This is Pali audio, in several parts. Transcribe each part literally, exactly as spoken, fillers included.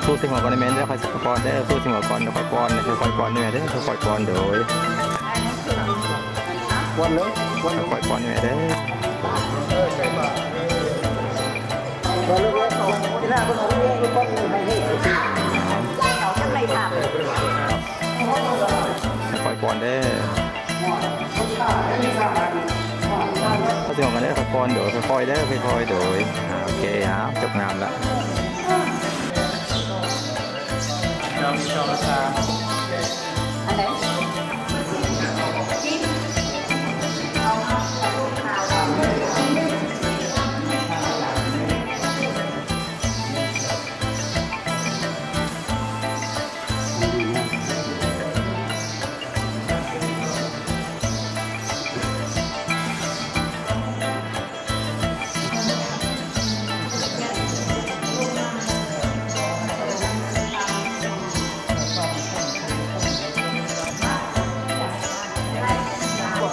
ສູ້ໃສ່ຫົວກ່ອນໄດ້ແມ່ ແລ້ວຄ່ອຍປ້ອນເດີ. ສູ້ໃສ່ຫົວກ່ອນ ແລ້ວຄ່ອຍປ້ອນ ຄ່ອຍໆປ້ອນເດີ ຄ່ອຍໆປ້ອນເດີ. ປ້ອນເລີຍ ປ້ອນເລີຍ ຄ່ອຍໆປ້ອນເດີ. ປ້ອນເລີຍ ເວລາເພິ່ນເອົາເອົາປ້ອນໃຫ້ ໃຫ້ເອົາຈັ່ງໃດຄັບ. ຄ່ອຍໆປ້ອນເດີ. ເຂົາຊິອອກກັນເດີ ຄ່ອຍໆປ້ອນເດີ ຄ່ອຍໆເດີ ຄ່ອຍໆ. ອ່າ ໂອເຄ ອ່າ ຈົບງາມລະ. ອັນໃດ?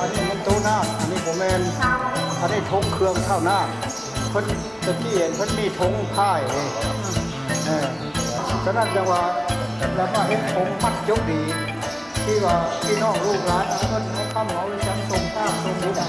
ອັນນີ້ມັນຕູ້ນ້ຳ ອັນນີ້ບໍ່ແມ່ນ ອັນນີ້ຖົງເຄື່ອງທ້າວນາງ ເພິ່ນ ແຕ່ກີ້ເຫັນເພິ່ນມີຖົງພາຍເດ້. ເອີ ສະນັ້ນຈັ່ງວ່າ ແລ້ວມາເຮັດຜົມມັດຈົບດີ ທີ່ວ່າພີ່ນ້ອງລູກຫຼານເອົາເງິນເອົາຄຳເອົາຫຍັງສົ່ງທານສົ່ງບຸນ.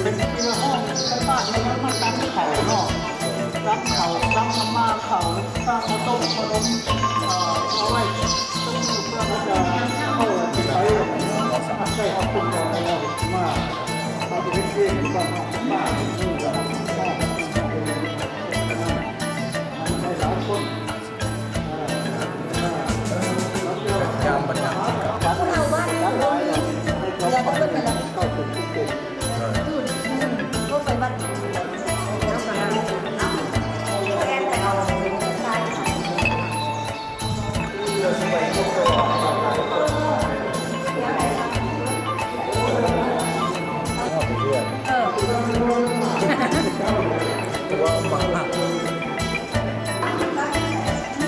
ເປັນທີ່ເຮົາໃຊ້ບ້ານເຮົາມາຕຳເຂົ້າເນາະ ຕຳເຂົ້າ ຕຳມາມ່າເຂົ້າ ຕຳເຂົ້າຕົ້ມ ເຂົ້າໜົມ ເອີ ເອົາໄວ້ ຍາມບັນຍາກາດ ຜູ້ເຖົ້າບ້ານນີ້ ເອີ ເຫຼືອແຕ່ເພິ່ນນັ້ນແຫຼະ ເອີ ໂທໄປວັດ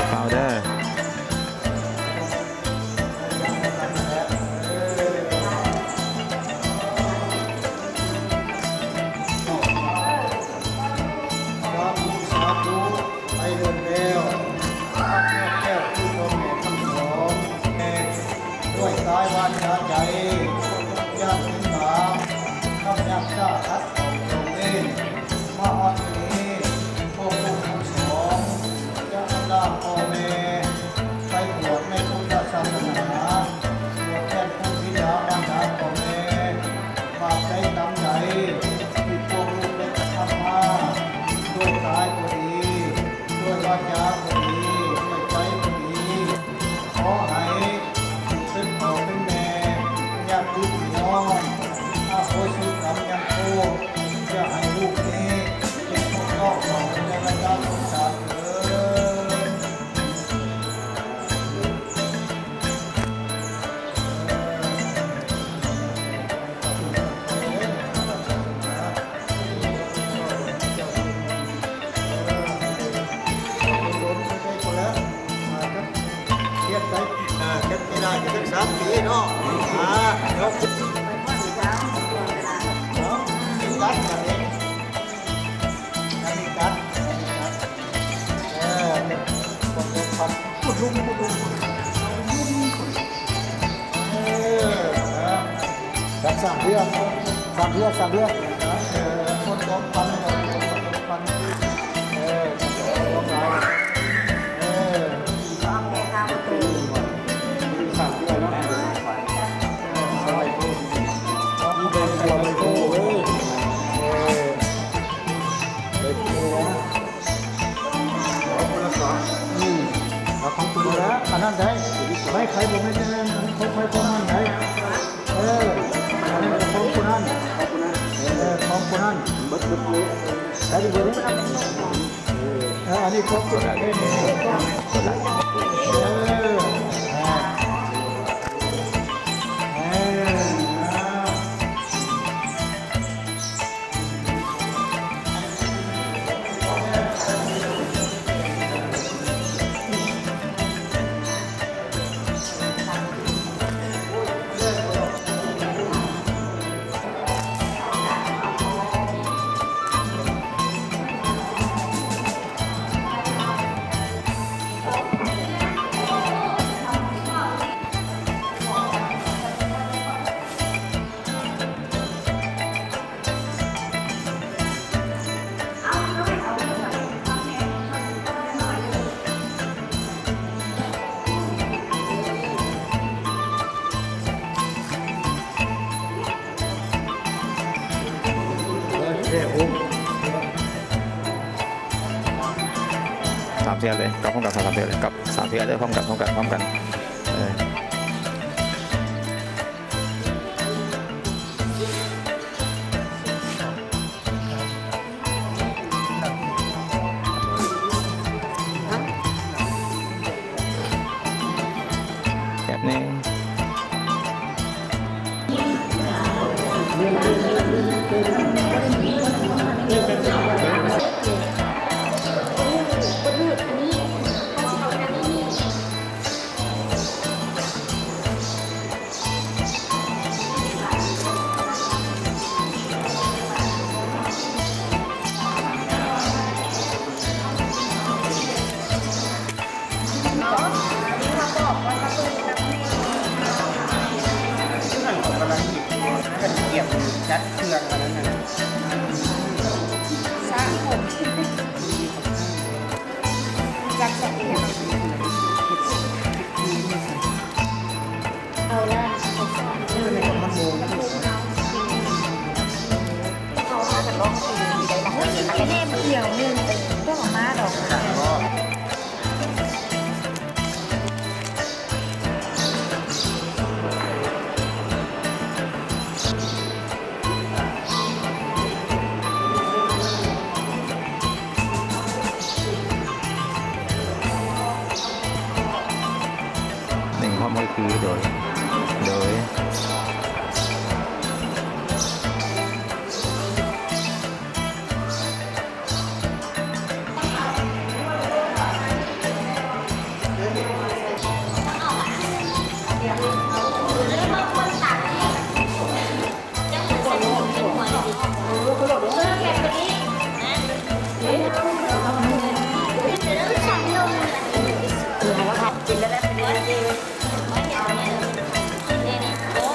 ເຝົ້າເດີ. ສາທຸ ສາທຸ ໄປເດີນແລ້ວ ຮັບແກ້ວຄືພໍ່ແມ່ທັງສອງ ແຕ່ດ້ວຍກາຍວາຈາໃຈ ຍາດຕິດຕາມ ທຳຍາກຊາ ຂັດຂ້ອງຈອງເວນ ມາຮອດມື້ນີ້ ພວກລູກທັງສອງ ຈະອຳລາພໍ່ແມ່ ໄປບວດໃນພຸດທະສາສະໜາ ບວດແທນຄຸນບິດາມານດາພໍ່ແມ່ ບາບໃດກຳໃດ ທີ່ພວກລູກໄດ້ກະທຳມາ ດ້ວຍກາຍກໍດີ ດ້ວຍວາຈາກໍດີ ດ້ວຍໃຈກໍດີ ຂໍໃຫ້ຜູ້ເປັນພໍ່ເປັນແມ່ ຍາດຕິພີ່ນ້ອງ ອະໂຫສິກຳຍັງໂທດ ຢ່າໃຫ້ລູກນີ້ເປັນຜູ້ຕ້ອງຕໍ່ໃນລາຍການສົງສານເທີ້ນ. เนาะ อ่า เดี๋ยว กัดกันเอง อันนี้กัด อันนี้กัด เออ เนี่ย กดลงก่อน กดลง กดลง เออ นะ กัดสามเทื่อ สามเทื่อ สามเทื่อ เออ กดลงก่อน กดลงก่อน เออ กดลงก่อน เออ สามเทื่อเนาะ เออ ใบบัว ใบบัว เออ เออ ใบบัว อืม เอาของคุณแล้ว อันนั้นได้ ไม่ใครผมไม่ได้ ของใครของมันได้ เออ อันนี้ของคุณนั่น เออ ของคุณนั่น ได้ดีกว่านี้ เออ อันนี้ของคุณ เออ อ่า เออ อ่า สามเทื่อเลย กลับพร้อมกัน สามเทื่อเลย กลับสามเทื่อเลย พร้อมกัน พร้อมกัน พร้อมกัน เออ แบบนี้ เนาะ นี่เขาบอกว่าเขาเปิดตำแหน่ง ที่มันของกำลังหยิบกระเทียมจัดเครื่องอันนั้นน่ะ สระผม จัดสระผม เอาล่ะ เขาพากันร้องเพลงอยู่ได้นะ โอ้ย กินแน่เดียวหนึ่ง ต้องออกมาดอก หนึ่งห้องก็คือโดย โดย กินแล้วได้เป็นเรื่องจริง นี่นี่โอ้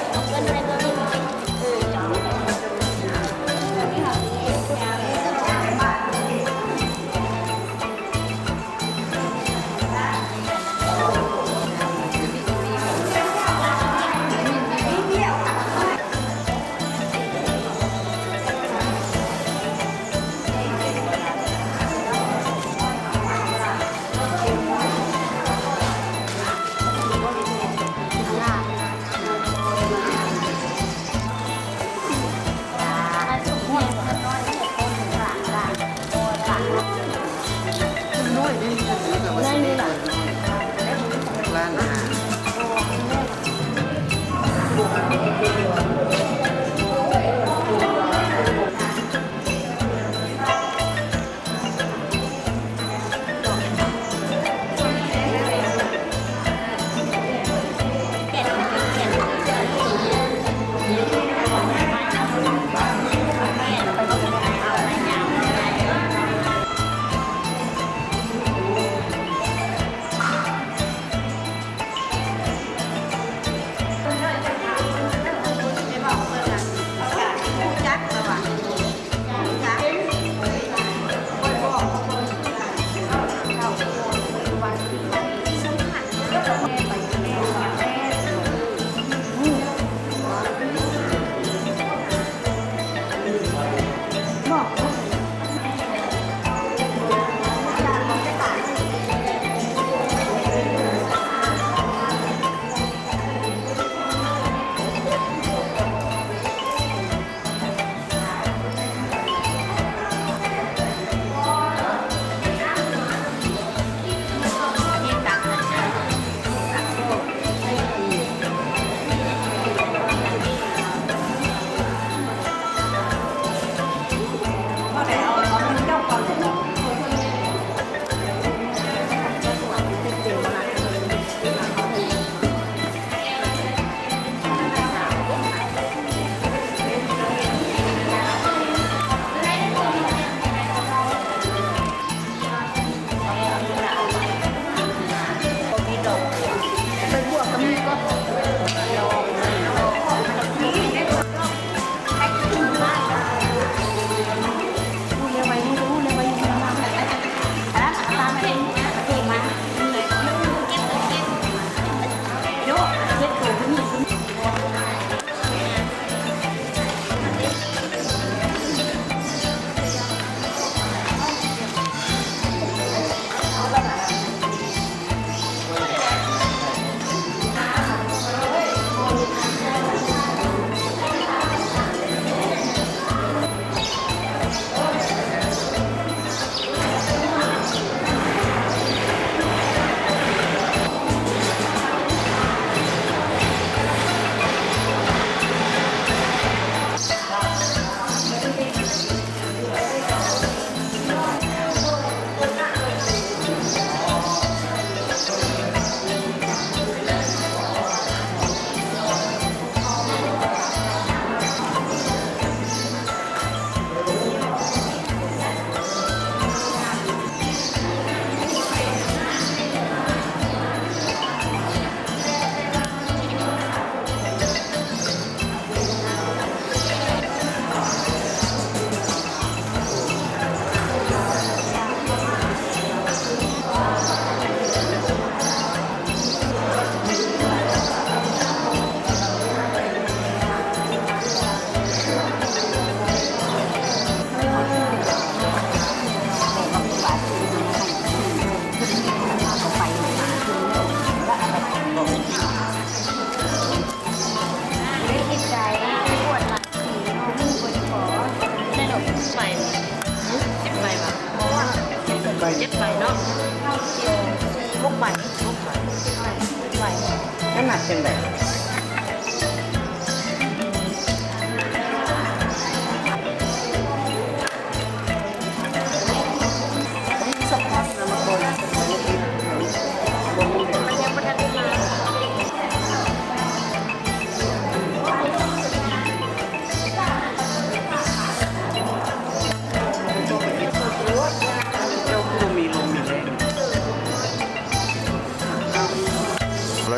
หนักจังได๋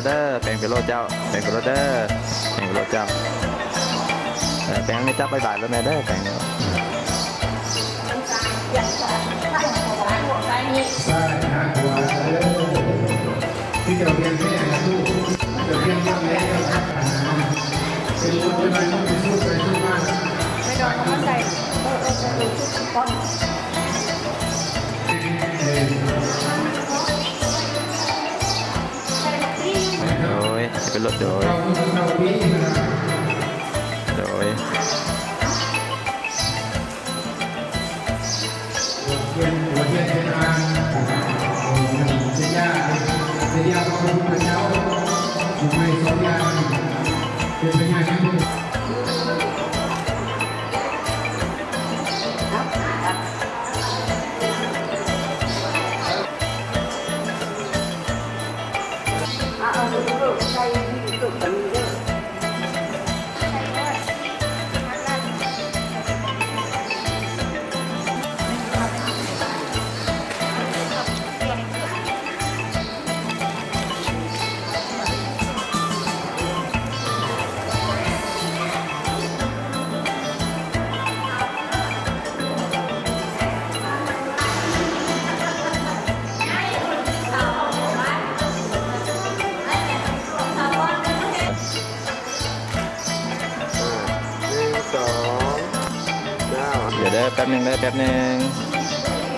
Order, ແປງໄປໂລດເຈົ້າ ແປງໄປໂລດເດີ ແປງໄປໂລດເຈົ້າ ເອີ ແປງນີ້ຈັບບາຍບາຍໂລດແມ່ເດີ ແປງນີ້ ຊ້າຍ ຫາ ຂວາ ເດີ ທີ່ເຈົ້າພຽງແທ້ນະ ຕູ້ ເຈົ້າພຽງຂ້າງໃດ ເຈົ້າພຽງຂ້າງໃດ ເປັນຄົນຈັ່ງໃດ ມັນເປັນສຸດໃດສຸດມາ ໄປດອກເອົາມາໃສ່ ເອີ ເອີ ເອີ ເອີ ທຸກຄົນ ໂດຍ ເປັນລົດໂດຍ ໂດຍ ໜຶ່ງ ສອງ ເຈົ້າ ດຽວເດີ ແປັບໜຶ່ງເດີ ແປັບໜຶ່ງ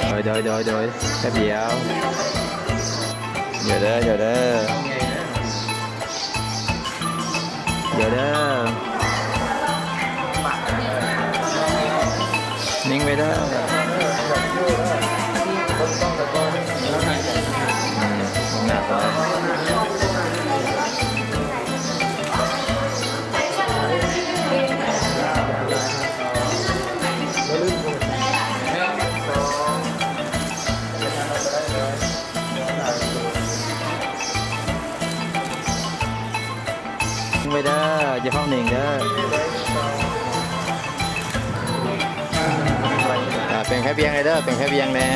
ໂດຍ ໂດຍ ໂດຍ ໂດຍ ແປັບດຽວ ດຽວເດີ ດຽວເດີ ດຽວເດີ ນິ່ງໄວ້ເດີ ອືມ ໜ້າ ນິ່ງໄວ້ເດີ ຢ່າຟ້າວນິ່ງເດີ ອ່າ ເປັນແຄ່ວຽງເດີ ເປັນແຄ່ວຽງແດ່ ເ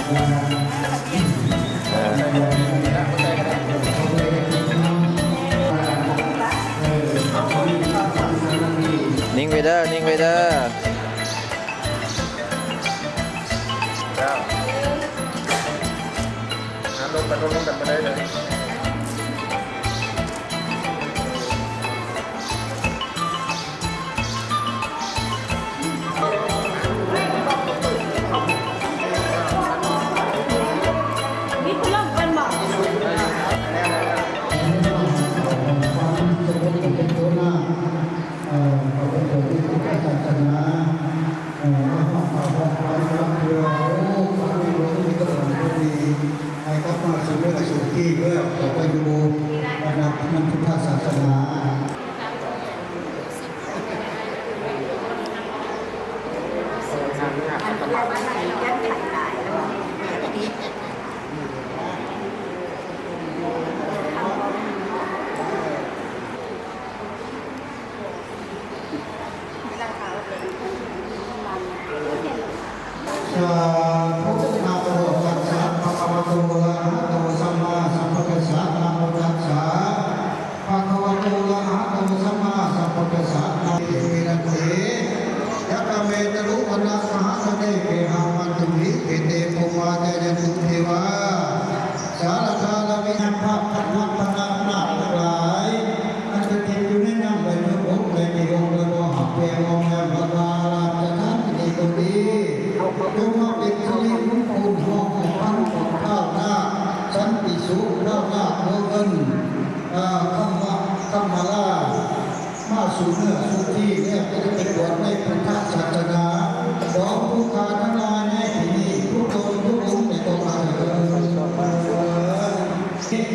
ອີ ນິ່ງໄວ້ເດີ ນິ່ງໄວ້ເດີ ເຈົ້າ ຫາລົງກັນ ລົງກັນບໍ່ໄດ້ເລີຍ ມີຄົນລົງກັນບໍ່? ເອີ ເຂົາເປັນຜູ້ມີພຸດທະສາສະໜາ ເອີ ມາຮອດເຂົ້າຮອດວັດເພື່ອ ໂອ້ ພະໃນໂລກນີ້ກໍເປັນຜູ້ດີ ໃຫ້ກັບມາສູ່ເນື້ອສູ່ທີ່ເດີ ເຂົ້າໄປຢູ່ອັນນັ້ນ ມັນພຸດທະສາສະໜາ. Sādhu. Namo tassa bhagavato arahato sammāsambuddhassa. Namo tassa bhagavato arahato sammāsambuddhassa. Namo tassa bhagavato arahato sammāsambuddhassa. Namo tassa bhagavato arahato sammāsambuddhassa. Namo tassa bhagavato arahato sammāsambuddhassa. Yathā me taruvanagahane gehavatthumhi khette, bhummā cāyantu devā jalathalavisame. ພະນັກງານທັງຫຼາຍ ອັນສະຖິດຢູ່ໃນນ້ຳ ແລະ ໃນອົບ ແລະ ໃນອົບ ແລະ ບໍ່ຫັກແພງ ອອກແລ້ວ ແລະ ວ່າລາຊະທານທີ່ນີ້ກໍດີ ຈົ່ງມາເປັນສິລິມຸງຄຸນ ຮ້ອງໃຫ້ຟັງຂອງທ້າວນາກສັນຕິສຸ ທ້າວນາກຫົວເງິນ ເອີ ຄຳມະ ຄຳມະລາ ມາສູ່ເນື້ອສູ່ທີ່ແລ້ວ ກໍຈະໄປບວດໃນພຸດທະສາສະໜາ ຂອງຜູ້ຂ້າທັງຫຼາຍໃນທີ່ນີ້ ທຸກຕົນທຸກອົງ ໃນຕົນເທີນ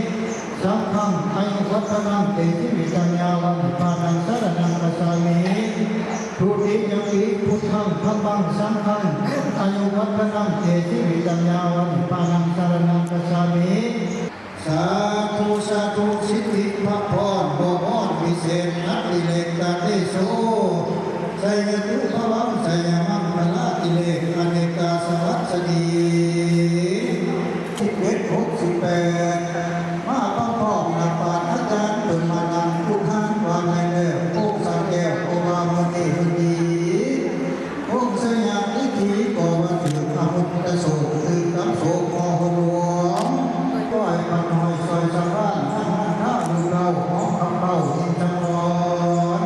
ສັງຄັງ ອາຍຸ Vaḍḍhanaṃ te jīvitaṃ yāva nibbānaṃ saraṇaṃ gacchāmi. Dutiyampi buddhaṃ dhammaṃ saṅghaṃ āyuvaḍḍhanaṃ te jīvitaṃ yāva nibbānaṃ saraṇaṃ gacchāmi. ສາທຸ ສາທຸ ສິດທິພະພອນ ບົວບອນ ວິເສດ ນັກດິເລກຕາເຕໂສ ໄຊຍະຕຸພະວັງ ໄຊຍະມັງຄະລາດິເລກ ອະເນກາສະວັດສະດີ ສິບເອັດ ຫົກສິບແປດ ມາພ້ອມໆກັບບາດອາຈານເພິ່ນມານັ່ງ ຜູ້ທານວ່າແມ່ນແລ້ວ ໂພງສັງແກ້ວກໍວ່າມື້ນີ້ມື້ດີ ວົງໄຊຍະເສດຖີກໍວ່າຖືກອະມຸດຕະໂສກ ຖືກກັບໂສກມໍໂຫລວມ ຄອຍປັດຫ້ອຍຊ່ອຍສະພານ ທັງມັນທາລູກເຕົ້າ ຂອງຄຳເຕົ້າອິນສະກອນ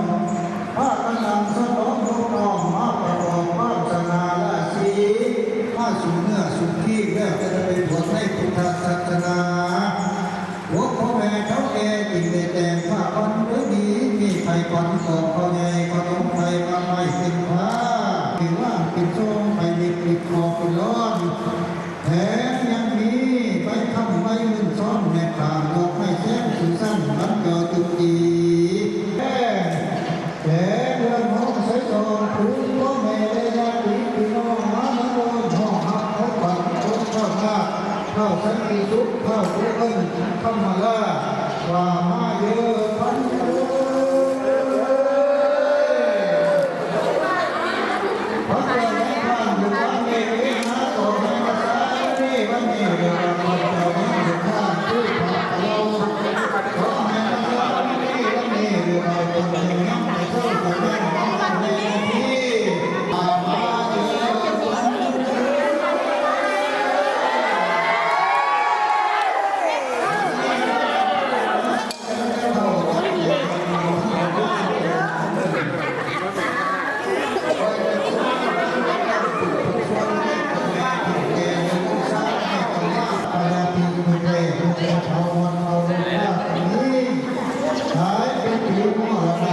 ພາກັນນຳສະຫຼອງລູກນ້ອງ ມາປະກອບຄວາມສະຫງ່າລາສີ ມາສູ່ເນື້ອສູ່ຄີ ແລ້ວຈະໄດ້ໄປບວດໃນພຸດທະສາສະໜາ ພວກພໍ່ແມ່ເຖົ້າແກ່ຈຶ່ງໄດ້ແຕ່ງຜ້າອ່ອນໂດຍດີ ມີໄຂ່ຂວັນຂອງພໍ່ໃຫຍ່ ຂະໜົມໄຂ່ໝາກໄມ້ເປັນພາ ເປັນວ່າງເປັນຊອງ ໄປເລັບເປັນຄໍເປັນລອນ ແຖມຍັງມີໃບຄຳໃບເງິນຊອງ ແມ່ນຂ້າງດອກໄມ້ແສນສຸສັນ ບັນເກີດຈຸດດີ ແຕ່ເຮືອນຫ້ອງໃສສອງ ຜູ້ພໍ່ແມ່ແລະຍາດຕິພີ່ນ້ອງ ມານຳໂອນຮ້ອງຮັບຂອງຂວັນ ຂອງເຈົ້ານາກ ທ້າວສັນຕິສຸກ ທ້າວສຸເພິ່ນ ທຳມະລາ ວ່າມາເດີພັນເອີຍ ພະເຈົ້ານາຍທ່ານ ບຸນບານເມກເອນາ ຂໍໃຫ້ມາສາເນວັນນີ້ ເດີ ພະເຈົ້ານາຍທ່ານ ຜູ້ພະເຈົ້າ ຂໍໃຫ້ມາສາເນວັນນີ້ ເດີ ພະເຈົ້ານາຍທ່ານ ເຈົ້ານາຍທ່ານ ເນວັນນີ້ ມາເດີ ขายเป็นผิวหม้อ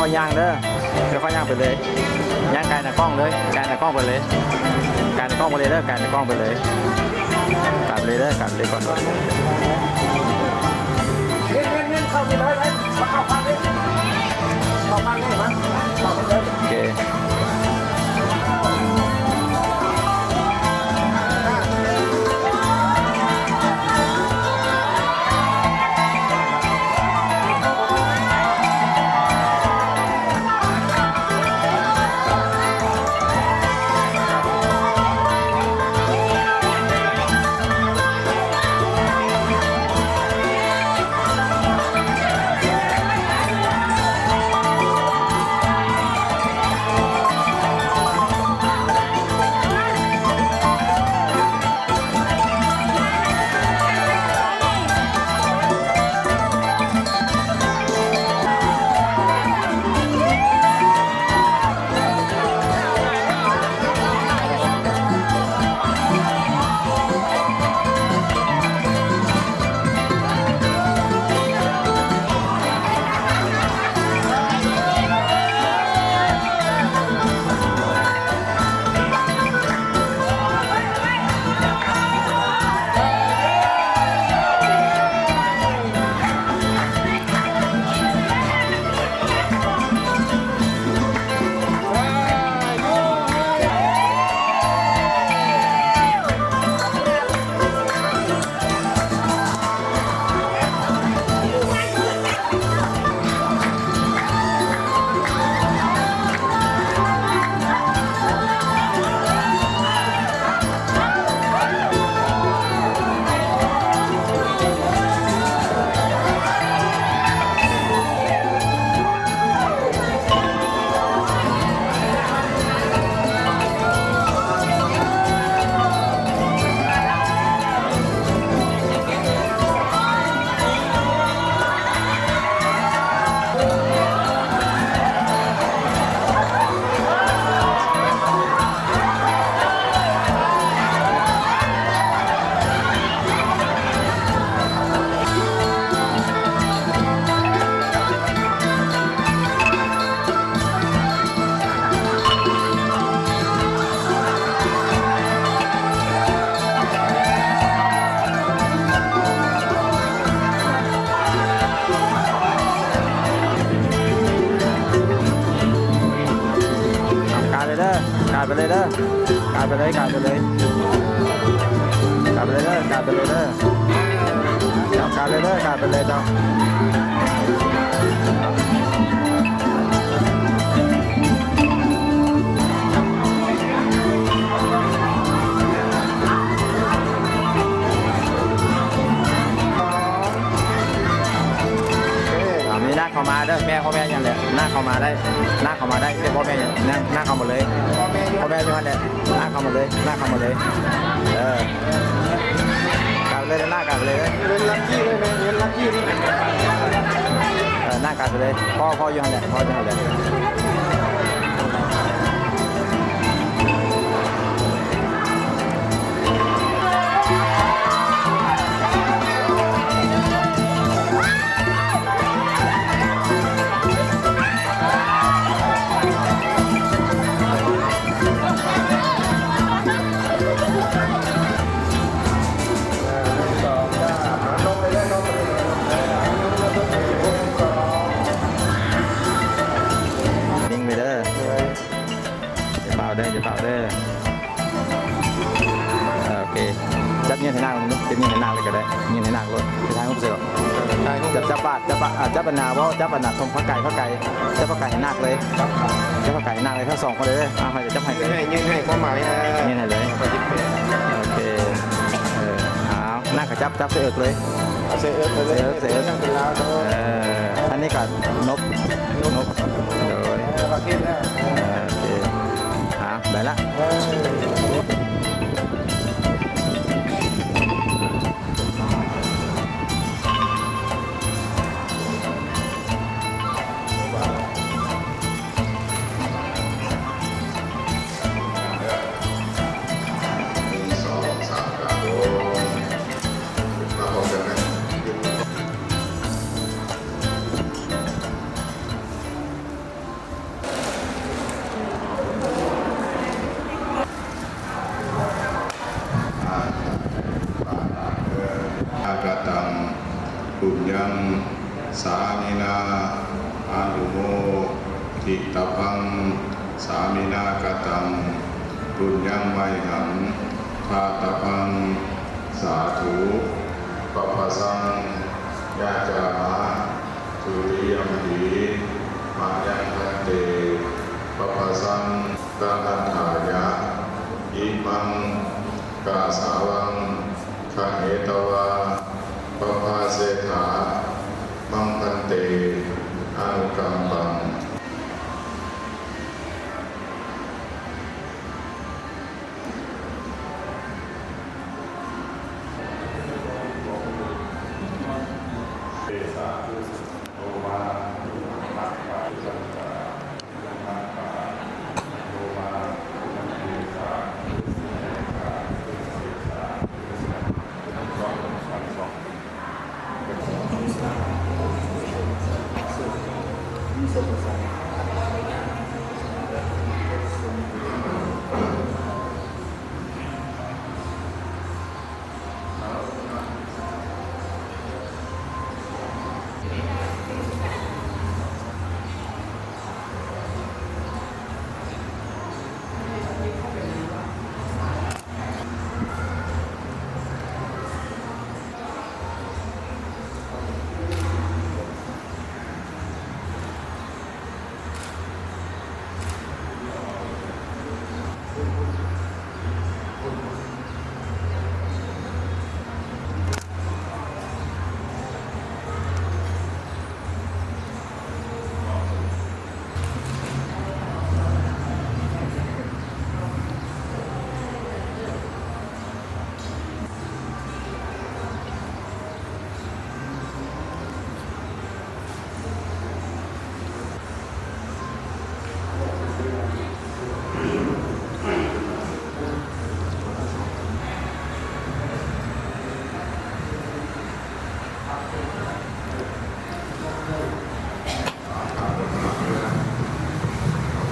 ค่อยย่างเด้อ ค่อยย่างไปเลย ย่างกายหน้ากล้องเลย กายหน้ากล้องไปเลย กายหน้ากล้องไปเลยเด้อ กายหน้ากล้องไปเลย กายไปเลยเด้อ กายไปเลยก่อน โอเค เอากายเลยเด้อ กายไปเลยเด้อ กายไปเลย กายไปเลย กายไปเลยเด้อ กายไปเลยเด้อ เอากายเลยเด้อ กายไปเลยเจ้า อ่า มีนาคเข้ามาเด้อ แม่พ่อแม่ยังเหลือ นาคเข้ามาได้ นาคเข้ามาได้ แต่พ่อแม่ยัง นาคเข้ามาเลย พ่อแม่อยู่ พ่อแม่อยู่นั่นแหละ นาคเข้ามาเลย นาคเข้ามาเลย เออ กลับเลย นาคกลับเลย เว้นลักกี้ไว้แม่ เว้นลักกี้นี่ เออ นาคกลับไปเลย พ่อ พ่ออยู่นั่นแหละ พ่ออยู่นั่นแหละ นิ่งไปเด้อ อย่าเป่าเด้อ อย่าเป่าเด้อ เออ โอเค จับเงี้ยนให้นาค จับเงี้ยนให้นาคเลยก็ได้ เงี้ยนให้นาคโลด ไปถ่ายรูปเสร็จหรอก ถ่ายรูป จับ จับปาด จับปาด อ่ะ จับอันหน้า บ่ จับอันหน้า ตรงผ้าไก่ ผ้าไก่ จับผ้าไก่ให้นาคเลย จับผ้าไก่ให้นาคเลย ทั้งสองคนเลย เอา ให้ จับให้เลย ยื่นให้ ยื่นให้ ความหมาย เออ ยื่นให้เลย โอเค เออ เอา นาคก็จับ จับใส่เอิกเลย เอาใส่เอิกไปเลย ใส่เอิก ใส่เอิก เป็นลาวเด้อ เออ อันนี้ก็นบ นบ โดย เออ ประเทศแล้ว เออ โอเค อ่ะ ได้ละ เออ หนึ่ง สอง สาม ครับผม มาพร้อมกันนะ หยุด Sāminā anumoditabbaṃ, sāminā kataṃ puññaṃ mayhaṃ dātabbaṃ. Sādhu. Pabbajaṃ yācāma. Dutiyampi mayaṃ bhante pabbajaṃ raṇatthāya imaṃ kāsāvaṃ gahetvā pabbājetha maṃ bhante anukampaṃ.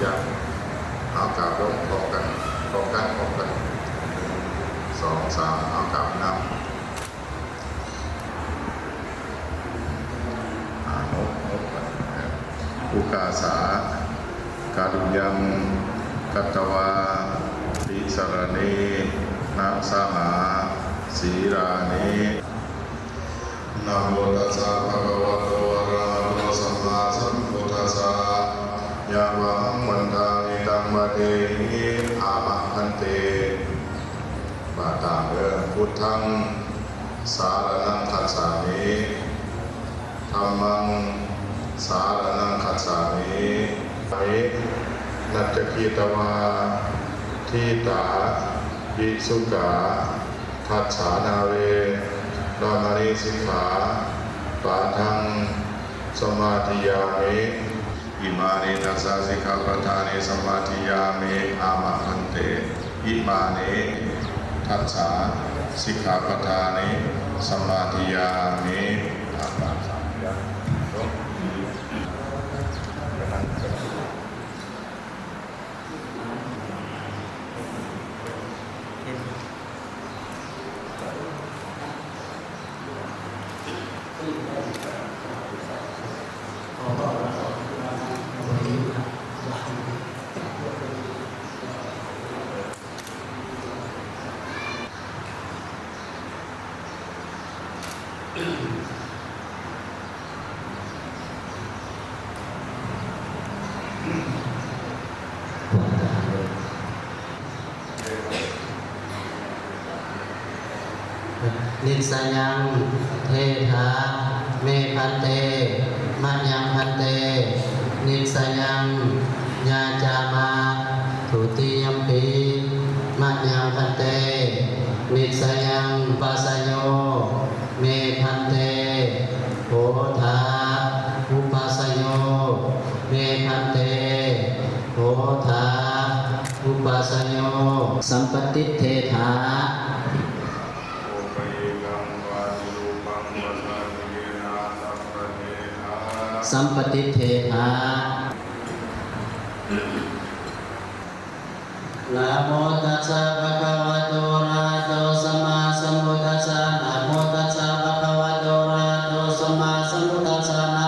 Yang เอากราบลงพร้อมกัน พร้อมกัน พร้อมกัน หนึ่ง สอง สาม เอากราบนำ อ่า นก นก Ukāsa karaṇīyam katvā tisaraṇena saha sīlāni. Namo tassa bhagavato arahato sammāsambuddhassa. Yāvahaṃ vandāmi taṃ paṭiggaṇhāmi. Āma bhante. ว่าตามเด้อ Buddhaṃ saraṇaṃ gacchāmi. Dhammaṃ saraṇaṃ gacchāmi. Natthakītvā ṭhitā visuddhā dajjānā veramaṇī sikkhāpadaṃ samādiyāmi. Imāni dasa sikkhāpadāni samādiyāmi. Āma bhante. Imāni dasa sikkhāpadāni samādiyāmi. Nissayam detha me bhante, mayaṃ bhante, nissayam yācāma. Dutiyampi mayaṃ bhante, nissayam uppasayo me bhante, hotha uppasayo me bhante, hotha uppasayo. Sampatidetha. Sampatidetha. Namo tassa bhagavato arahato sammāsambuddhassa. Namo tassa bhagavato arahato sammāsambuddhassa.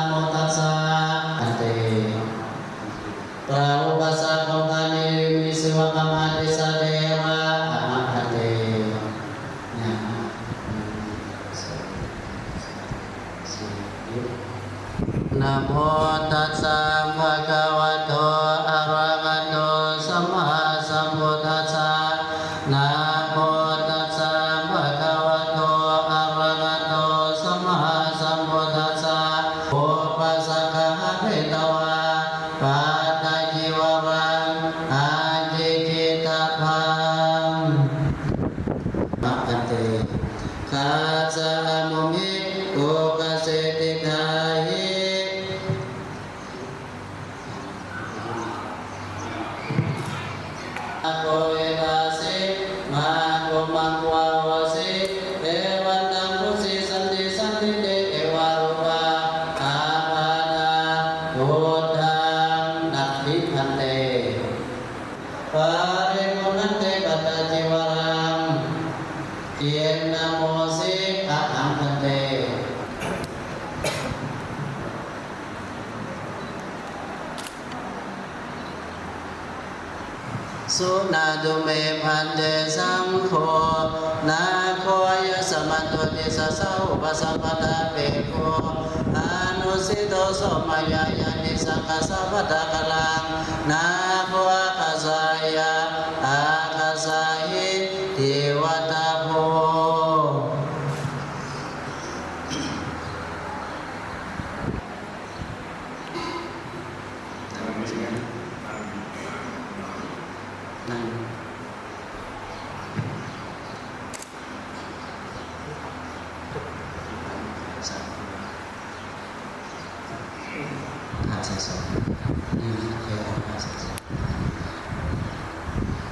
Namo tassa bhagavato arahato sammāsambuddhassa. Namo tassa bhagavato arahato sammāsambuddhassa. Upāsakā apetvā pattacīvaraṃ ācikkhitabbā. Bhante. Khassa āmuṃ hi, okkhase diṭṭhā hi. Nāgo vedhāsi, māgo maṅgu ahosi, evantaṃ phussī santi santi te evarūpā ābādhā vuṭṭhantā. Natthi bhante. Paripuṇṇanti pattacīvaraṃ. Kiṇṇamosi? Ahaṃ bhante. Suṇātu me bhante saṅgho, nāgo āyasmato tissassa upasampadāpekkho, anussito so mayā yaṃ kiñci saṅghassa pattakallaṃ, nāgo ākāsayi, ākāsayi ti vatabbo.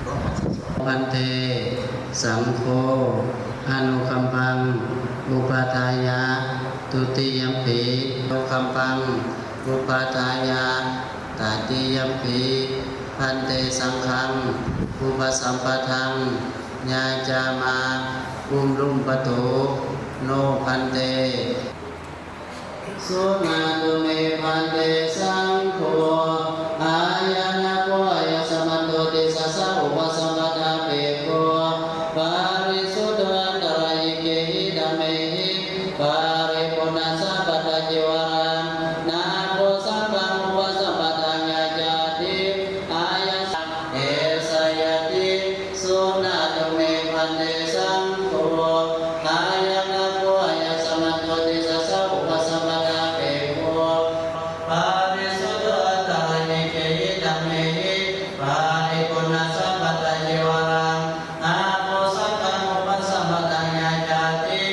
โภ bhante saṅgho anukampaṃ upādāya, dutiyampi anukampaṃ upādāya, tatiyampi bhante saṅghaṃ upasampadaṃ yācāma. Uruṃ patu no bhante. Suṇātu me bhante saṅgho, ayaṃ nāgo āyasmato tissassa upasampadāpekkho, parisuddho antarāyikehi dhammehi, paripuṇṇassa pattacīvaraṃ, nāgo saṅghaṃ upasampadaṃ yācati, āyasmato tissassa, esayati. Suṇātu me bhante saṅgho, ayaṃ nāgo āyasmato tissassa upasampadāpekkho, parisuddho antarāyikehi dhammehi, paripuṇṇassa pattacīvaraṃ, nāgo saṅghaṃ upasampadaṃ yācati,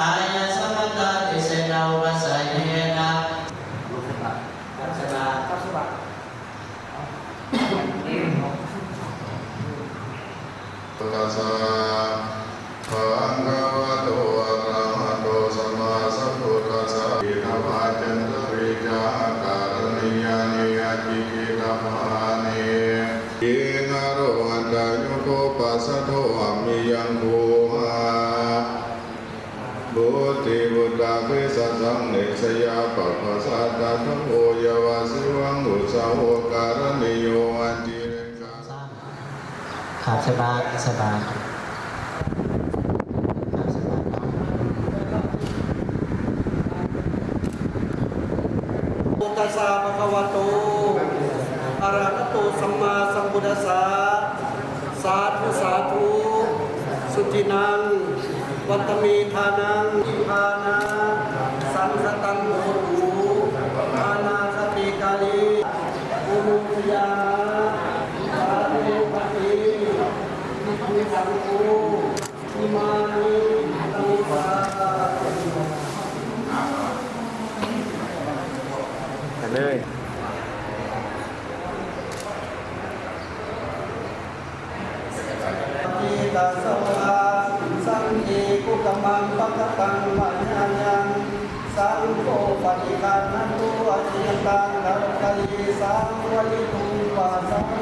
āyasmato tissena upajjhāyena. ตัสสะ bhagavato arahato sammāsambuddhassa. Hitvānantarijaṃ karaṇīyāni ācikkhitabbāni. Khīṇaro aṭṭhaṅgiko pacchato ammiyaṃ guhā. Vutti vuttā grisāsaṃ nesiyā pabbajā. Tattha kho yāvajīvaṃ ussāho karaṇīyo ācikkhitabbā. ครับ ใส่บาตร ใส่บาตร ครับ ใส่บาตรเนาะ Namo tassa bhagavato arahato sammāsambuddhassa. Sādhu, sādhu. Suciṇṇaṃ vandāmi ṭhānaṃ. Nibbānasaṅkhātaṃ hotu, ṭhānakkhatikāli. Anumodāma. Sādhu bhante. Itipi saṅgho. Imāni bhagavā. ไปเลย Paccekasavāhaṃ saṅghe kukammaṃ pakataṃ mayā yaṃ, saṅgho paṭiggaṇhatu accayantaṃ, kālantare saṃvarituṃ va saṅghe.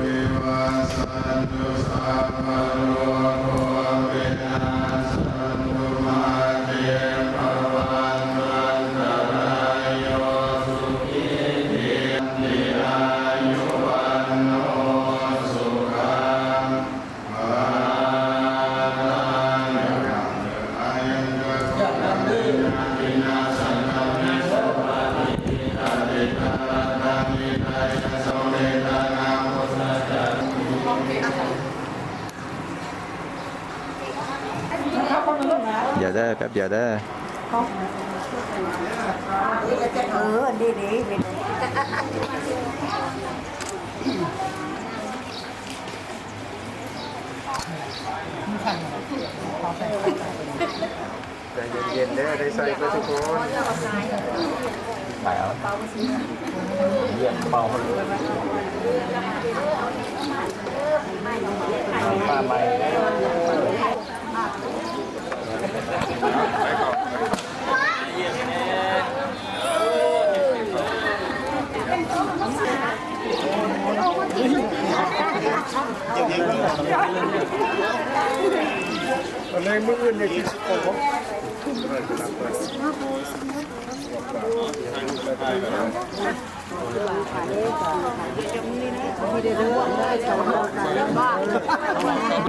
Vivajjantu sabbarogo vinassatu, mā te bhavatvantarāyo, sukhī dīghāyuko bhava. Āyu vaṇṇo sukhaṃ balaṃ. แป๊บเดียวเด้อ เออ ดีดี ใจเย็นๆเด้อ ได้ใส่เพื่อทุกคน เยี่ยมเป่า ป้าใหม่ ตอนแรกมื้ออื่นเนี่ยคือสิบโมง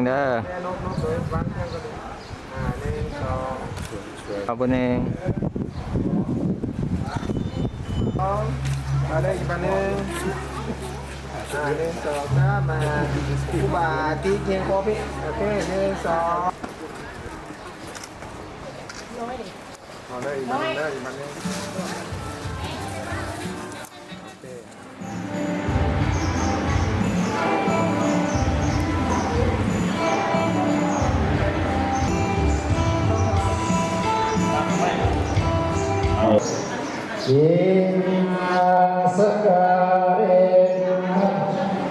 เด้อ ขอบคุณเอง เอาเลยอีกอันหนึ่ง อ่า หนึ่ง สอง สาม มา ครูบา ติ๊ก เฮียงโคพี่ โอเค หนึ่ง สอง เอาเลยอีกอันหนึ่ง เลยอีกอันหนึ่ง โอเค Iminā sakkārena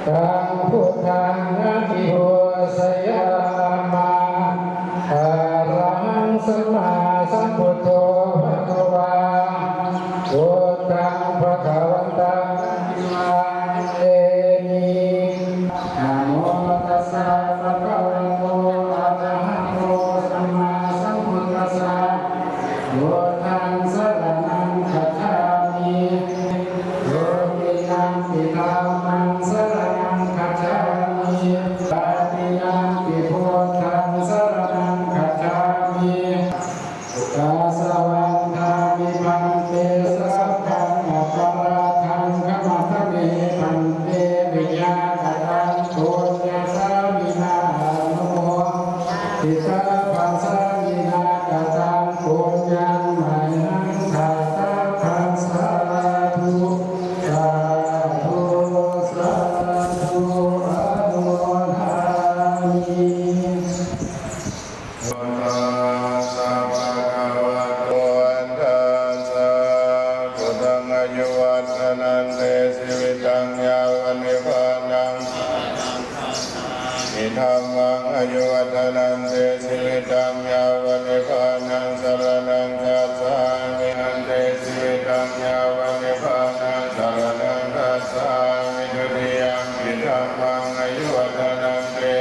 taṃ buddhaṃ abhipūjayāma. Arahaṃ sammāsambuddho bhagavā. Buddhaṃ bhagavantaṃ abhivādemi. Namo tassa bhagavato arahato sammāsambuddhassa. Buddhaṃ saraṇaṃ gacchāmi. Dutiyampi dhammaṃ saraṇaṃ gacchāmi. Tatiyampi buddhaṃ saraṇaṃ gacchāmi. Ukāsa vandāmi bhante, sabbaṃ aparādhaṃ khamatha me bhante, mayā kataṃ puññaṃ sāminā anumoditabbaṃ, sāminā kataṃ puññaṃ mayhaṃ dātabbaṃ, sādhu, sādhu, sādhu, anumodāmi. Tassa bhagavato arahato sammāsambuddhassa. Buddhaṃ āyuvaḍḍhanaṃ te jīvitaṃ yāva nibbānaṃ. Dhammaṃ āyuvaḍḍhanaṃ te jīvitaṃ yāva nibbānaṃ saraṇaṃ gacchāmi. Te jīvitaṃ yāva nibbānaṃ saraṇaṃ gacchāmi. Dutiyampi dhammaṃ āyuvaḍḍhanaṃ te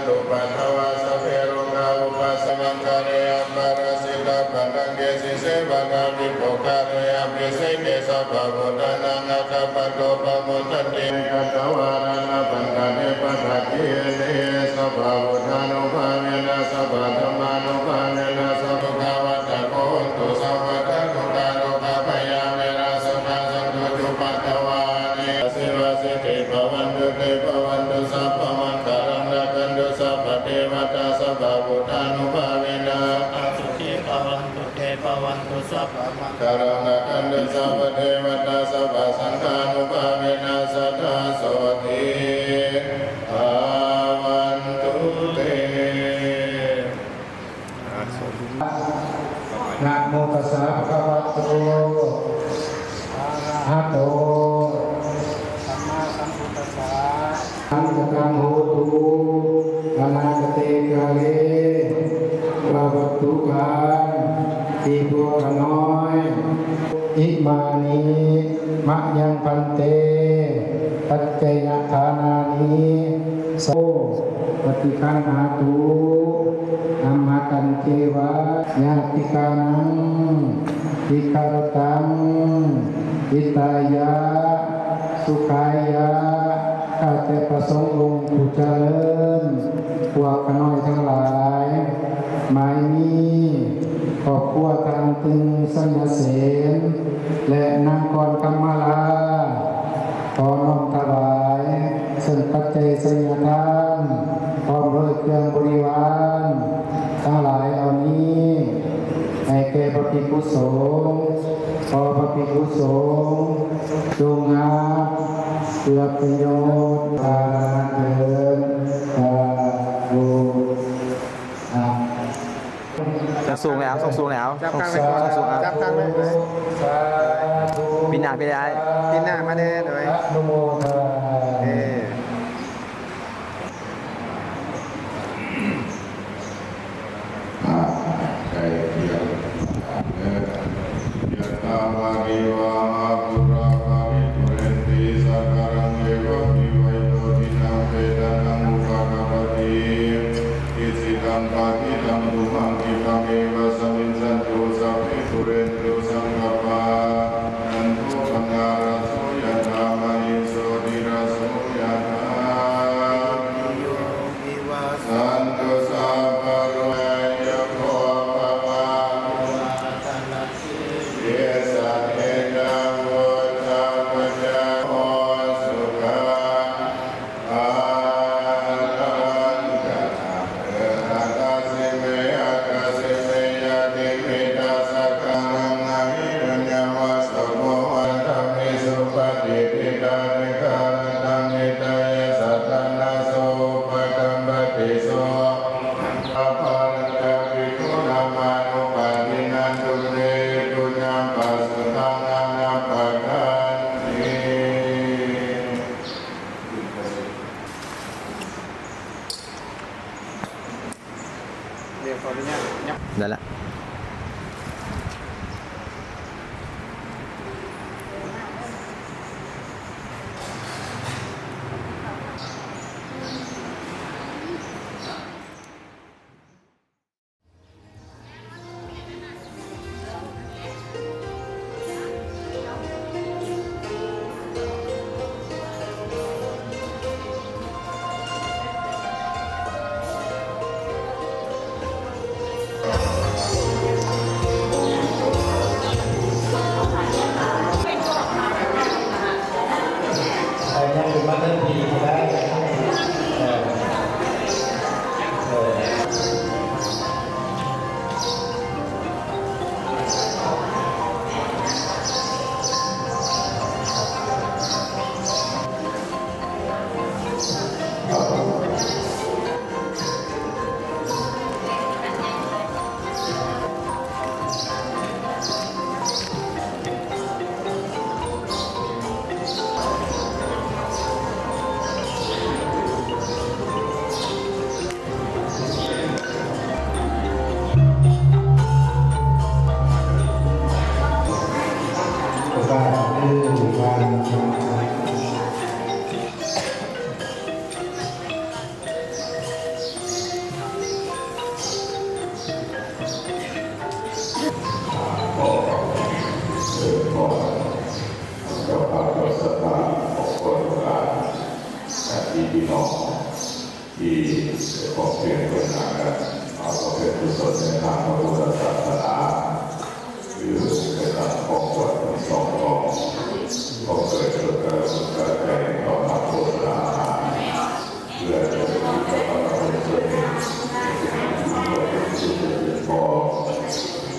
upaddavā sabbe rogā vūpasamaṅgale, aparājitapallaṅke sīse paṭhavipokkhare, abhiseke sabbabuddhānaṃ aggappatto pamodati. Katvāna labhantatthe padakkhiṇe, sabbabuddhānubhāvena sabbadhammānubhāvena sabbadukkhavaggato hotu sabbadā. Dukkharogabhayā verā sokā sattu cupaddavā, anekā devā sadā siddhī bhavantu te. Bhavatu sabbamaṅgalaṃ rakkhantu sabbadevatā sabbabuddhānubhāvena sadā sukhī bhavantu te. Bhavatu sabbamaṅgalaṃ rakkhantu sabbadevatā sabbasaṅghānubhāvena sadā sotthī bhavantu te. Namo tassa bhagavato arahato sammāsambuddhassa. Saṅghaṃ hotu anāgate kāle. ว่าวัตถุการที่พวกข้าน้อย Imāni mayaṃ bhante paccayadānāni sa paṭiggaṇhātu amhākañceva ñātikānaṃ dīgharattaṃ hitāya sukhāya. ข้าแต่พระสงฆ์องค์ผู้เจริญ พวกข้าน้อยทั้งหลาย หมายนี้ครอบครัวท่านตึงไสยเสน และนางกรคำมาลา ขอน้อมถวายซึ่งปัจจัยไสยทาน พร้อมด้วยเครื่องบริวารทั้งหลายเหล่านี้ ให้แก่พระภิกขุสงฆ์ ขอพระภิกขุสงฆ์จงรับเพื่อประโยชน์ สาธุ สาธุ สูงๆ แล้ว สูงๆ แล้ว จับข้างไว้ก่อน สูงๆ อ่ะ จับข้างไว้ก่อน ปีหน้า ปีหน้า ปีหน้ามาแน่หน่อย อนุโมทนา เออ อ่า ใกล้เคียงเด้อ Yathā vārivahā pūrā paripūrenti sāgaraṃ, evameva ito dinnaṃ petānaṃ upakappati. Icchitaṃ patthitaṃ tumhaṃ khippameva samijjhatu, sabbe pūrentu saṅkappā, cando paṇṇaraso yathā, maṇi jotiraso yathā. Sabbītiyo vivajjantu, sabbarogo vinassatu, mā te bhavatvantarāyo, sukhīเดี๋ยวขออนุญาตยับ ได้ละ ของเพียรเพื่อหากันเอาประเพ็ญกุศลในทางพระพุทธศาสนา คือเป็นการของวัดทั้งสองกอง ก็เกิดเกิดการสนใจต่อนักโฆษณาอาหาร เพื่อจะเป็นที่ประกอบเป็นส่วนหนึ่งเป็นที่ประกอบเป็นส่วนหนึ่งพอ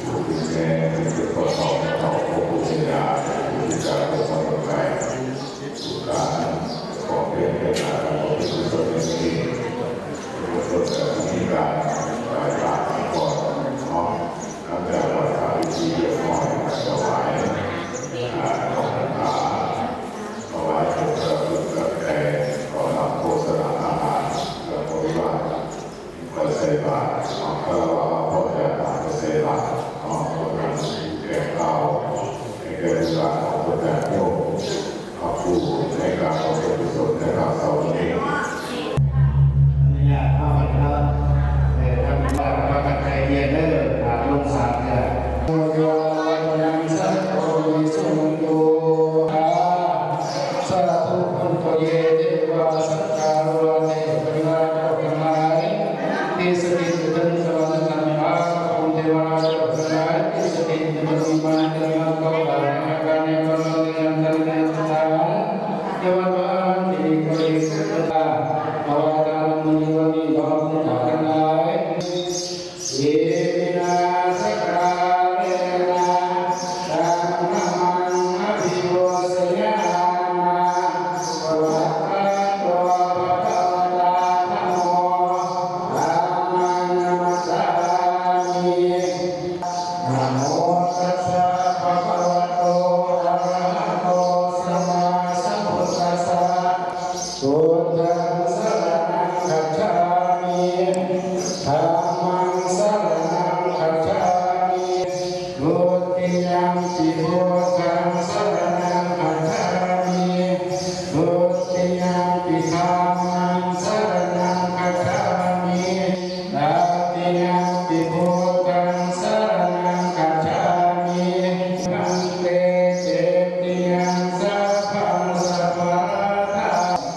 ผู้เป็นแม่ผู้เป็นพ่อสองเขาผู้เป็นยาผู้เป็นยาผู้เป็นไป สุดท้ายขอเพียงแค่การประพฤติตนเองเป็นต้นแต่ผู้พิการหลายหลายก่อนเนาะ หลังจากไหว้พระเป็นที่เรียบร้อยถวายอ่าของพระถวายเป็นพระพุทธแก่ขอนำโฆษณาอาหารและบริวาร ไปใส่บาตร เอาคารวะเอาพ่อแม่มาไปใส่บาตร เอาคนนั้นแก่ข้าวให้แก่ลูกหลานของคนญาติโยม เอาผู้ให้การของเป็นกุศลในคราวเสาร์นี้ อนุญาตให้พระ เอ่อ ท่านพระปัจจัยเทียนเด้อ ถาดลงสามเทื่อ โยยังสัพพะวิสุณุ สาธุ โอ เย เทวา สักการะเทพเทวาเจ้าทั้งหลาย ที่สถิตอยู่เทิงสวรรค์ชั้นฟ้า พระพรหมเทวาเจ้าทั้งหลาย ที่สถิตอยู่เทิงวิมานเทวาเจ้าทั้งหลาย อาการในพระนามเทวาเจ้าทั้งหลาย เทวาที่มีพระเอกเทวา ถวายทานมื้อนี้วันนี้ น้อมทั้งหลาย Iminā sakkārena taṃ dhammaṃ abhipūjayāma. Svākkhāto bhagavatā dhammo, dhammaṃ namassāmi. Namo tassa bhagavato arahato sammāsambuddhassa. Buddhaṃ saraṇaṃ gacchāmi. Dhammaṃ saraṇaṃ gacchāmi. Dutiyampi buddhaṃ saraṇaṃ gacchāmi. Dutiyampi dhammaṃ saraṇaṃ gacchāmi. Tatiyampi buddhaṃ saraṇaṃ gacchāmi. Bhante cetiyaṃ sabbaṃ sabbarādhā.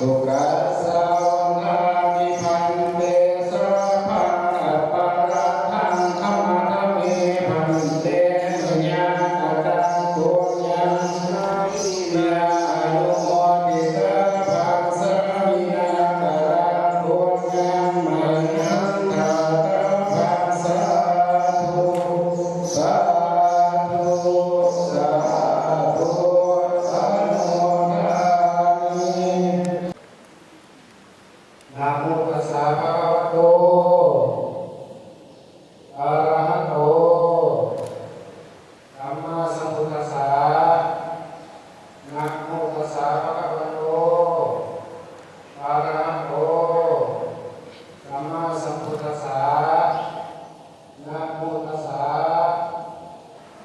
Ukāsa vandāmi bhante sabbaṃ aparādhaṃ khamatha me bhante mayā kataṃ puññaṃ sāminā anumoditabbaṃ sāminā kataṃ puññaṃ mayhaṃ dātabbaṃ sādhu sādhu sādhu anumodāmi. Namo tassa bhagavato arahato sammāsambuddhassa. Namo tassa bhagavato arahato sammāsambuddhassa. Namo tassa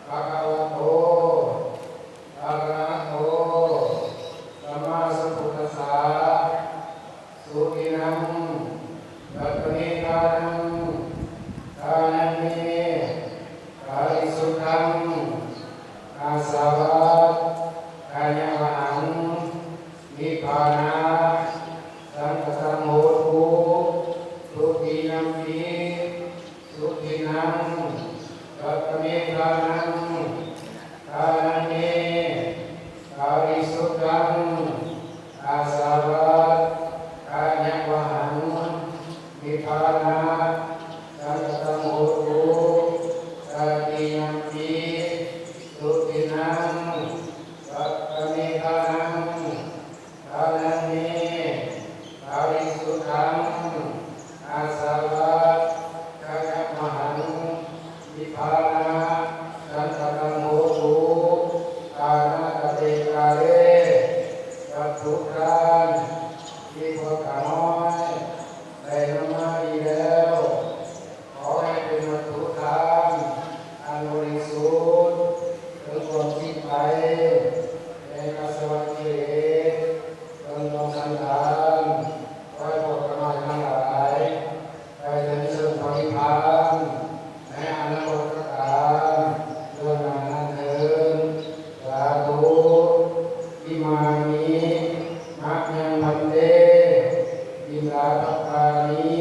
bhagavato arahato sammāsambuddhassa. Sudinnaṃ paṭhamidānaṃ dānaṃ me parisuddhaṃ āsavakkhayāvahaṃ nibbānasaṅkhātaṃ hotu. Dutiyampi sudinnaṃ paṭhamidānaṃ dānaṃ me parisuddhaṃ āsavakkhayāvahaṃ nibbānasaṅkhātaṃ hotu. Tatiyampi sudinnaṃ paṭhamidānaṃ dānaṃ me parisuddhaṃ āsavakkhayāvahaṃ nibbānasaṅkhātaṃ hotu. อาณาเตกาเล วัตถุทานที่พวกข้าน้อยได้นำมานี้แล้ว ขอให้เป็นวัตถุทานอันบริสุทธิ์ ถึงความสิ้นไปแห่งอาสวะกิเลส จนดวงสันดาน ขอให้พวกข้าน้อยทั้งหลาย ไปถึงซึ่งพระนิพพาน ในอนาคตกาลเบื้องหน้านั้นเทอญ สาธุ Imāni mayaṃ bhante piṇḍapattāni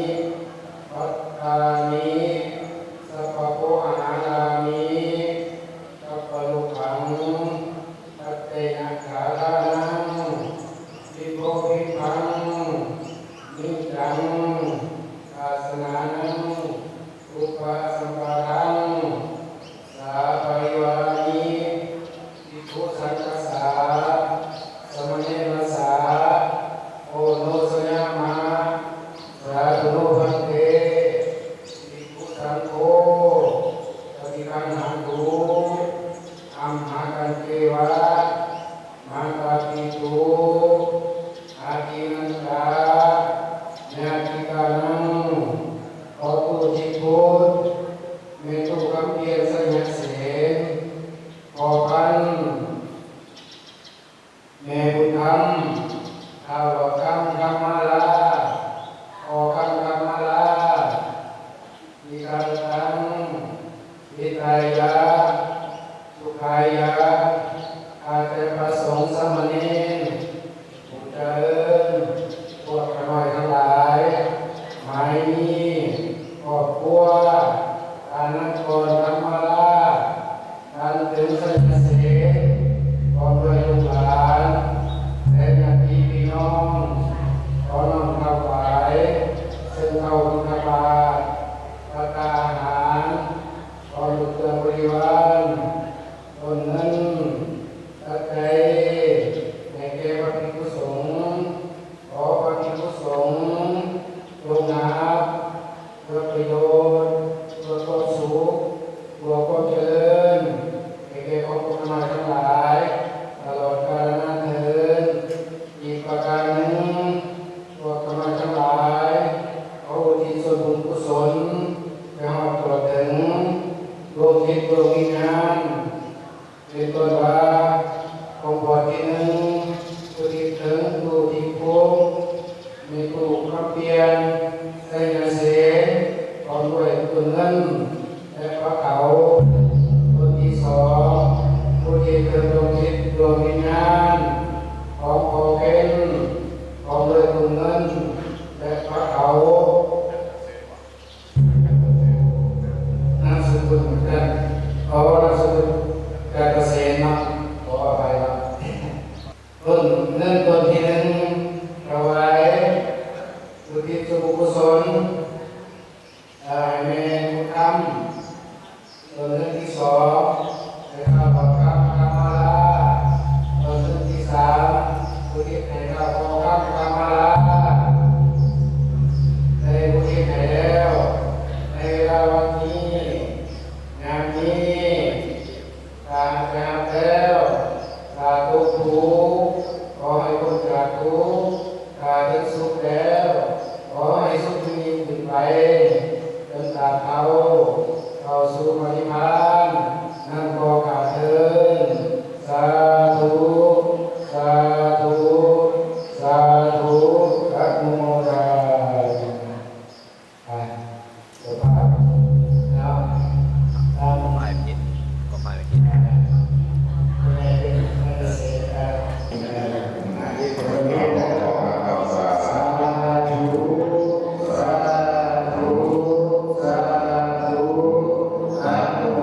Bhante, bhikkhusaṅgho, paṭiggaṇhatu, amhākañceva, mātāpituādinnantañātikānaṃ. ขออุทิศบุญ แม่ตู้คำเพียร ไชยเสน พ่อพันธุ์ แม่บุญธรรม ตลอดทั้งคำมาลา พ่อคำคำมาลา Ikantaṃ hitāya sukhāya ข้าแต่พระสงฆ์สามเณร ผู้เจริญ พวกข้าน้อยทั้งหลาย หมายนี้ ครอบครัว ฐานะกร ธรรมราช ท่านถึงไชยเสน พร้อมด้วยลูกหลาน และญาติพี่น้อง ขอน้อมถวาย ซึ่งข้าวบิณฑบาต ภัตตาหาร พร้อมด้วยเครื่องบริวาร ต้นเงิน ปัจจัย ให้แก่พระภิกขุสงฆ์ ขอพระภิกขุสงฆ์ จงหา เพื่อประโยชน์ เพื่อความสุข เพื่อความเจริญ ให้แก่ของพวกข้าน้อยทั้งหลาย ตลอดกาลนานเทอญ อีกประการหนึ่ง พวกข้าน้อยทั้งหลาย ขออุทิศส่วนบุญกุศล ไปฮอดทั่วถึง ดวงจิตดวงวิญญาณ เป็นต้นว่า ของพ่อที่หนึ่ง อุทิศถึงตู้ทิพย์พงษ์ แม่ตู้คำเพียร ไชยเสน พร้อมด้วยตู้เงิน และพระเขา ต้นที่สอง อุทิศถึงดวงจิตดวงวิญญาณ ของพ่อเพ็ญ พร้อมด้วยตู้เงิน และพระเขา นามสกุลเหมือนกัน เพราะว่านามสกุลการเกษมเนาะ ขออภัยครับ ต้นเงินต้นที่หนึ่ง ถวายอุทิศส่วนบุญกุศล เอ่อ ให้แม่บุญธรรม ต้นเงินที่สอง ให้ข้าพเจ้าคำมาลา ต้นเงินที่สาม อุทิศให้ข้าพเจ้าคำมาลา ได้อุทิศให้แล้ว ในเวลาวันนี้ งานนี้ ถ้าหากแล้ว ถ้าตกทุกข์ ขอให้พ้นจากทุกข์ ถ้าถึงสุขแล้ว ขอให้สุขยิ่งขึ้นไป จนตราบเท่า เข้าสู่พระนิพพาน นั้นก็ข้าเทอญ สาธุ สาธุ สาธุ อนุโมทนา ไป เจ้าภาพ เอา ตาม ก็ไปผิด ก็ไปผิด คุณนายเป็นนักเกษตร เอ่อ สาธุ สาธุ สาธุ อนุโม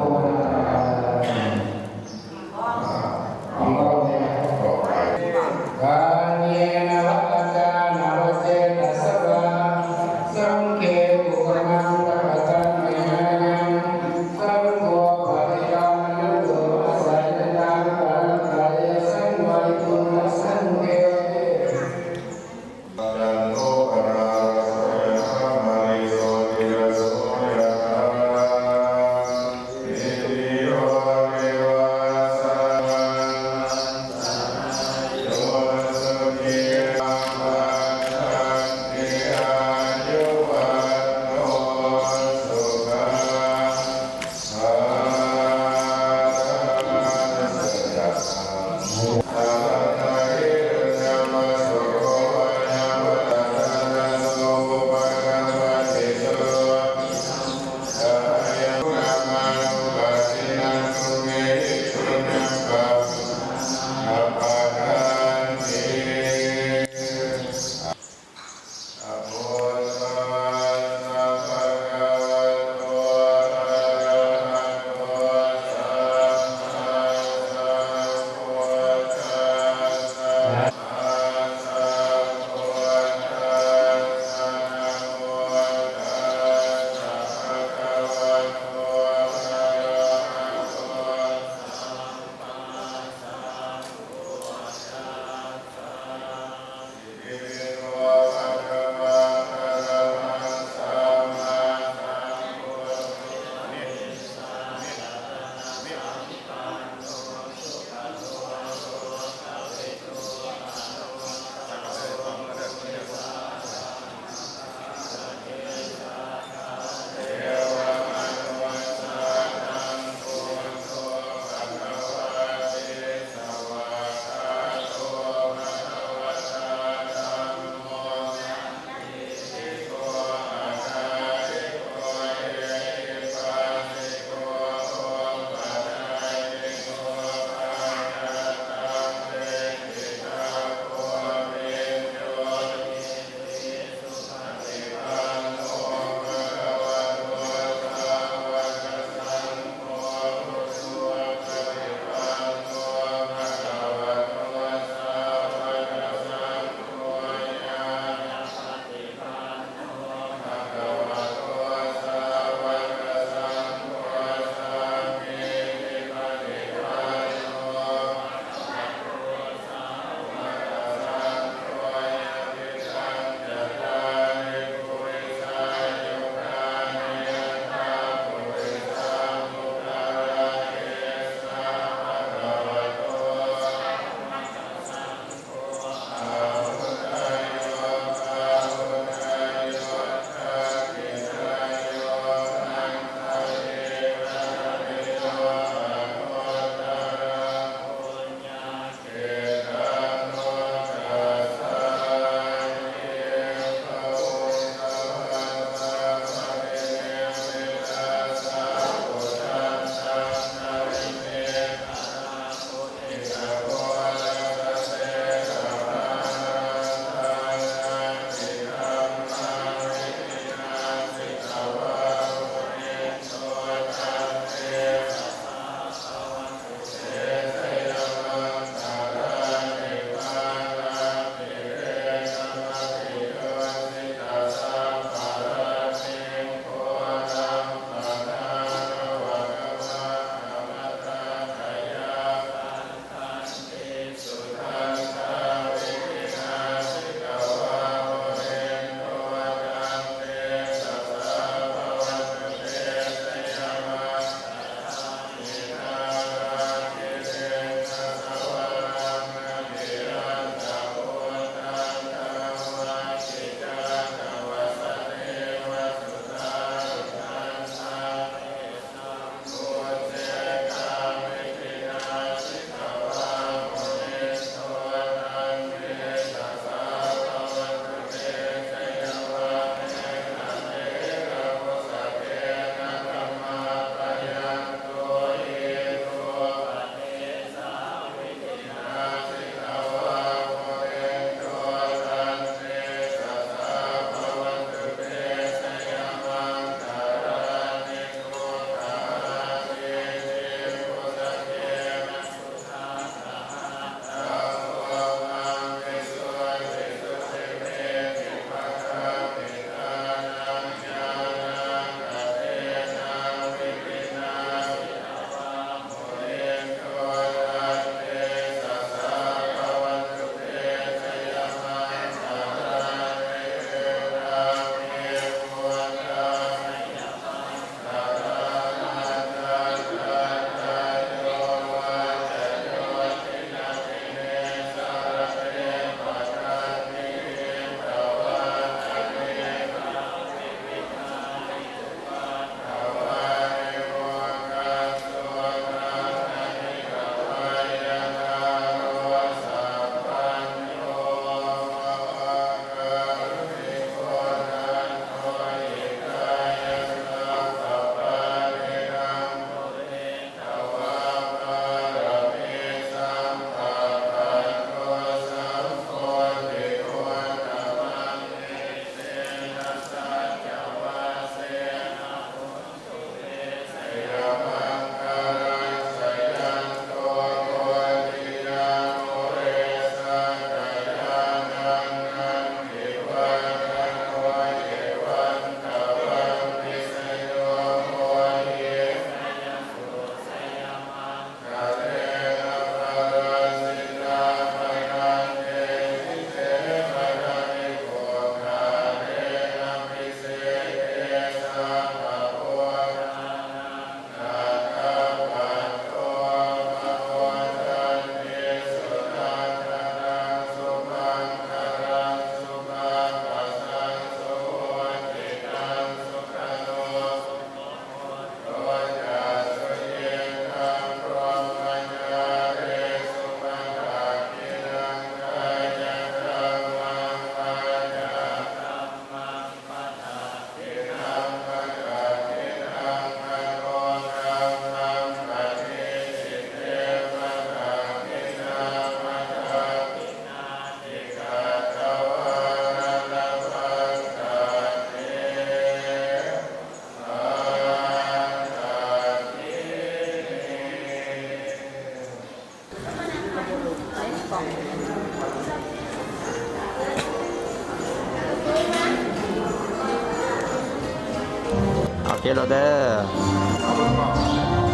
เดี๋ยวเราเด้อ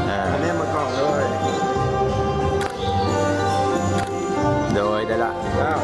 อ่า อันนี้มากล่องเลย โดยได้ละ อ้าว